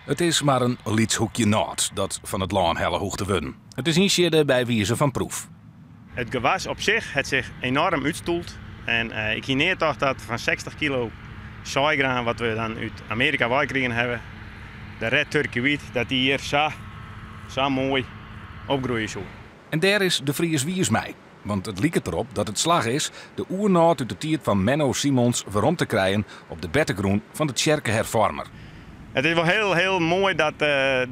It is mar in lyts hoekje nôt dat fan it lân helle hoecht te wurden. It is ynsiedde by wize fan proef. It gewas op sich hat sich enoarm útstoeld en ik hie nea tocht dat fan 60 kilo saaigraan wat we dan út Amearika wei krigen hawwe, de Red Turkey Wheat, dat dy hjir sa, sa moai opgroeie soe. En dêr is De Vries wiis mei, want it liket derop dat it slagge is de oernôt út de tiid fan Menno Simons werom te krijen op de bertegrûn fan de tsjerkeherfoarmer. It is wol hiel, hiel moai dat,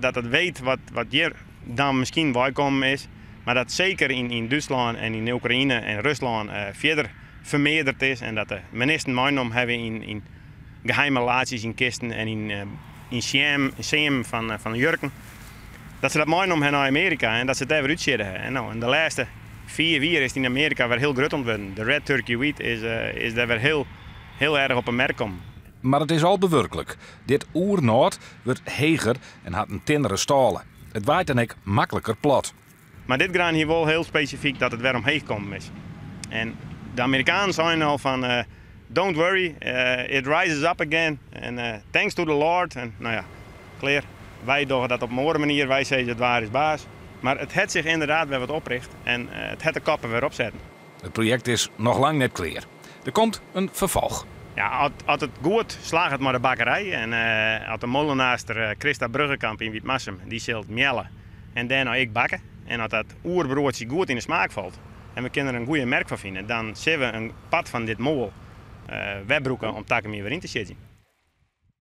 dat it weet wat, wat hjir dan miskien weikommen is, mar dat seker yn, yn Dútslân en yn Oekraïne en Ruslân fierder fermearderd is en dat de menisten meinommen hawwe yn, yn geheime laadsjes yn kisten en yn, yn seam, seamen fan, fan jurken. Dat se dat meinommen hawwe nei Amearika en dat se it dêr wer útsiedde hawwe. En no, yn de lêste 5 jier is it yn Amearika wer hiel grut oan it wurden. De Red Turkey Wheat is, is dêr wer hiel, hiel erch op 'e merk kommen. Mar it is al bewurklik. Dit oernôt wurdt heger en hat in tinnere stâle. It waait dan ek makliker plat. Mar dit graan hie wol hiel spesifyk dat it wer omheech kommen is. En de Amerikanen seinen al fan don't worry, it rises up again. En thanks to the Lord. En no ja, klear. Wy dogge dat op in oare manier. Wy sizze it waar is baas. Mar it hat sich ynderdaad wer wat opricht en it hat de koppen wer opsetten. It projekt is noch lang net klear. Der komt in ferfolch. Ja, as it goed slagget mei de bakkerij en as de molenaarster Christa Bruggenkamp yn Wytmarsum, dy sil it mealle en dêrnei ek bakke. En as dat oerbroadsje goed yn 'e smaak falt en we kinne der in goede merk foar fine, dan sille we in part fan dit moal wer brûke om takom jier wer yn te siedzjen.